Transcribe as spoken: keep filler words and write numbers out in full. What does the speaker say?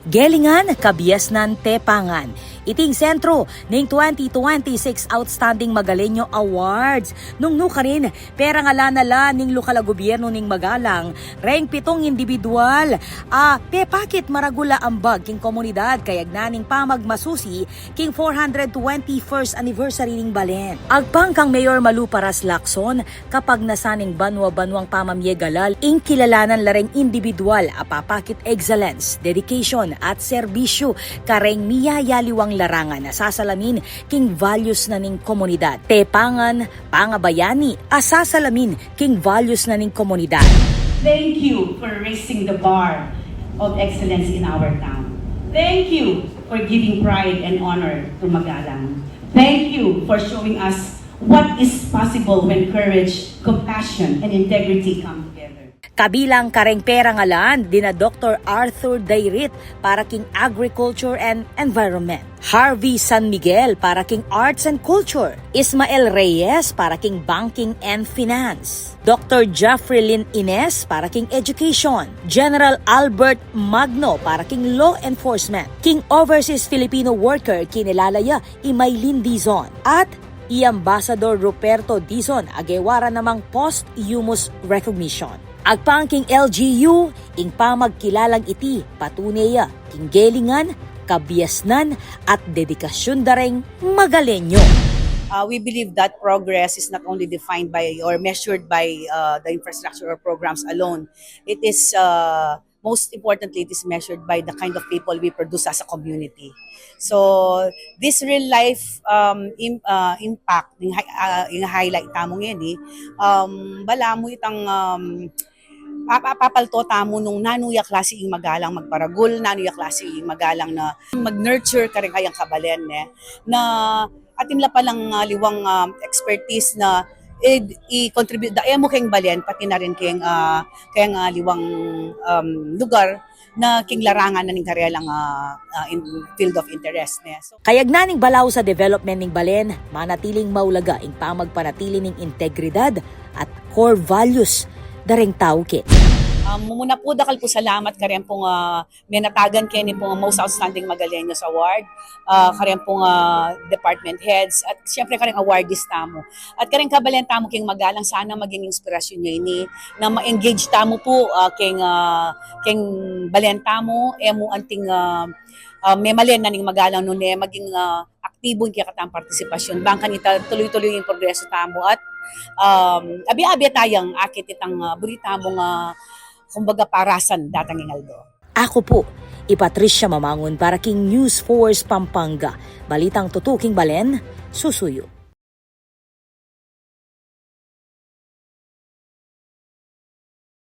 Gelingan, Kabiasnan, Tepangan. Iti ing sentro ning twenty twenty-six Outstanding Magaleño Awards. Nung nukarin, perangalan na la ning lokal a gobyernu ning Magalang reng pitung indibidwal a pepakit maragul a ambag king komunidad kayagnan ning pamagmasusi king four hundred twenty-first anniversary ning balen. Agpang kang Mayor Malu Paras Lacson, kapagnasan ning banua-banuang pamamie galal, ing kilalanan la reng indibidwal a papakit excellence, dedication, at serbisyu kareng miyayaliwang larangan a sasalamin king values na ning komunidad. Tepangan, pangabayani, a sasalamin king values na ning komunidad. Thank you for raising the bar of excellence in our town. Thank you for giving pride and honor to Magalang. Thank you for showing us what is possible when courage, compassion, and integrity come together. Kabilang kareng perangalan dina Doktor Arthur Dayrit para king Agriculture and Environment, Harvey San Miguel para king Arts and Culture, Ismael Reyes para king Banking and Finance, Doktor Jeffrey Lin Ines para king Education, General Albert Magno para king Law Enforcement, king Overseas Filipino Worker kinilala ya i Maylin Dizon, at i Ambassador Ruperto Dizon a gewara namang posthumous recognition. Agpang king L G U, ing pamagkilalang iti patune ya king gelingan, kabiasnan, at dedikasyun da reng Magaleño. Uh, we believe that progress is not only defined by or measured by uh, the infrastructure or programs alone. It is uh, most importantly, it is measured by the kind of people we produce as a community. So this real life um, im, uh, impact, yung, hi- uh, yung highlight tamu ngeni, um, balamu itang um, papa- papalto tamu nung nanu ya klasi ing Magalang magparagul, nanu ya klasi ing Magalang na mag-nurture kareng kayang kabalen, ne? Na atin la palang uh, liwang um, expertise na i- i-contribute da emu keng balen pati na rin keng uh, keng uh, liwang um, lugar na king larangan na ning karelang uh, uh, in field of interest, ne? So, Kayagnan ning balaus a development ning balen, manatiling maulaga ing pamagpanatili ning integridad at core values da reng tau keni. Um, mumuna pu, dakal pu salamat kareng pung uh, menatagan keni pung Most Outstanding Magaleños Award, uh, kareng pung uh, department heads, at siyempre kareng awardees tamu. At kareng kabalen tamu keng Magalang, sana maging inspirasyon niya ini na ma-engage tamu pu uh, keng, uh, keng balen tamu, emu anting uh, uh, memalen na ning Magalang nune maging uh, aktibo ing kekatang partisipasyon. Bang kanita tuloy-tuloy ing progreso tamu at um, abi-abi tayang akit itang uh, buri tamung uh, kumbaga parasan datang ing aldo. Aku pu, i Patricia Mamangun para king News Force Pampanga. Balitang tutuking balen, susuyu.